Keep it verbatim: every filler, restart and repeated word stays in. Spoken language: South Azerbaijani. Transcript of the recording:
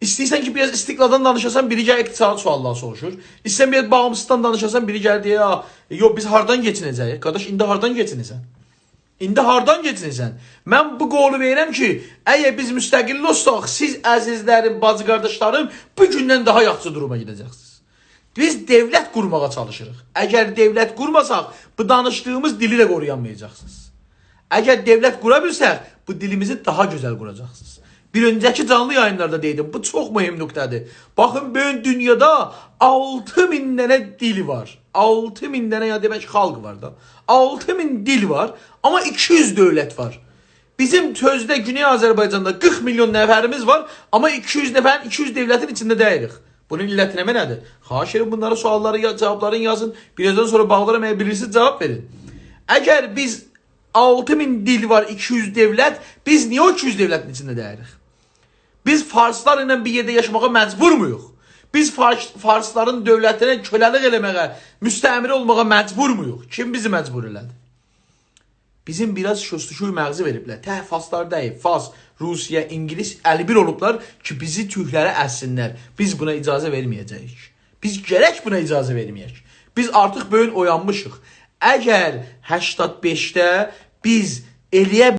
ایسته‌ییرسن کی، بیر آز استقلالدان دانیشاسان، بیری گلیر اقتصادی سؤاللار سوروشور. ایسته‌ییرسن بیر آز باغیمسیزلیقدان دانیشاسان، بیری گلیر دئییر: «یا، یوخ، بیز هاردان کئچینه‌جه‌ییک؟» قارداش، ایندی هاردان کئچینیرسن؟ ایندی هاردان کئچینیرسن؟ من بو قولو وئریرم کی، اگر بیز مستقل اولساق، سیز، عزیزلریم، باجی قارداشلاریم، بو گوندن داها یاخشی دوروما گئده‌جکسینیز. بیز دؤولت قورماغا چالیشیریق. اگر دؤولت قورماساق، بو دانیشدیغیمیز دیلی ده قورویانمایاجاقسینیز. اگر دؤولت قورا بیلسک، بو دیلیمیزی داها گؤزل قوراجاقسینیز. بیر اؤنجه‌کی جانلی یایینلاردا دئدیم، بو چوخ مهم نقطه‌دیر. باخین، بوگون دونیادا آلتی مین دنه دیل وار. آلتی مین دنه، یا دئمک، خالق وار دا. آلتی مین دیل وار، آمما ایکی یوز دؤولت وار. بیزیم سؤزده گونئی آذربایجاندا قیرخ میلیون نفریمیز وار، آمما ایکی یوز نفرین، ایکی یوز دؤولتین ایچینده دئییلیک. بونون علتی نمنه‌دیر؟ خواهش ائدیرم، بونلارین سؤاللاری یا-، جاوابلارینی یازین. بیر آزدان سونرا باغلارام، اگر بیلیرسینیز، جاواب وئرین. اگر بیز آلتی مین دیل وار، ایکی یوز دؤولت، بیز نییه او ایکی یوز دؤولتین ایچینده دئییلیک؟ بیز فارسلار ایله بیر یئرده یاشاماغا مجبورمویوق؟ بیز فارس-، فارسلارین دؤولتینه کؤله‌لیک ائله‌مه‌یه، مستعمره اولماغا مجبورمویوق؟ کیم بیزی مجبور ائله‌دی؟ بیزیم بیر آز شستشوی مغزی وئریبلر. تک فارسلار دئییل، فارس، روسیه، اینگیلیس ال‌بیر اولوبلار کی، بیزی، تورکلری ازسینلر. بیز بونا اجازه وئرمه‌یه‌جه‌ییک. بیز گرک بونا اجازه وئرمه‌یک. بیز آرتیق بوگون اویانمیشیق. اگر هشتاد بئشده بیز ائلیه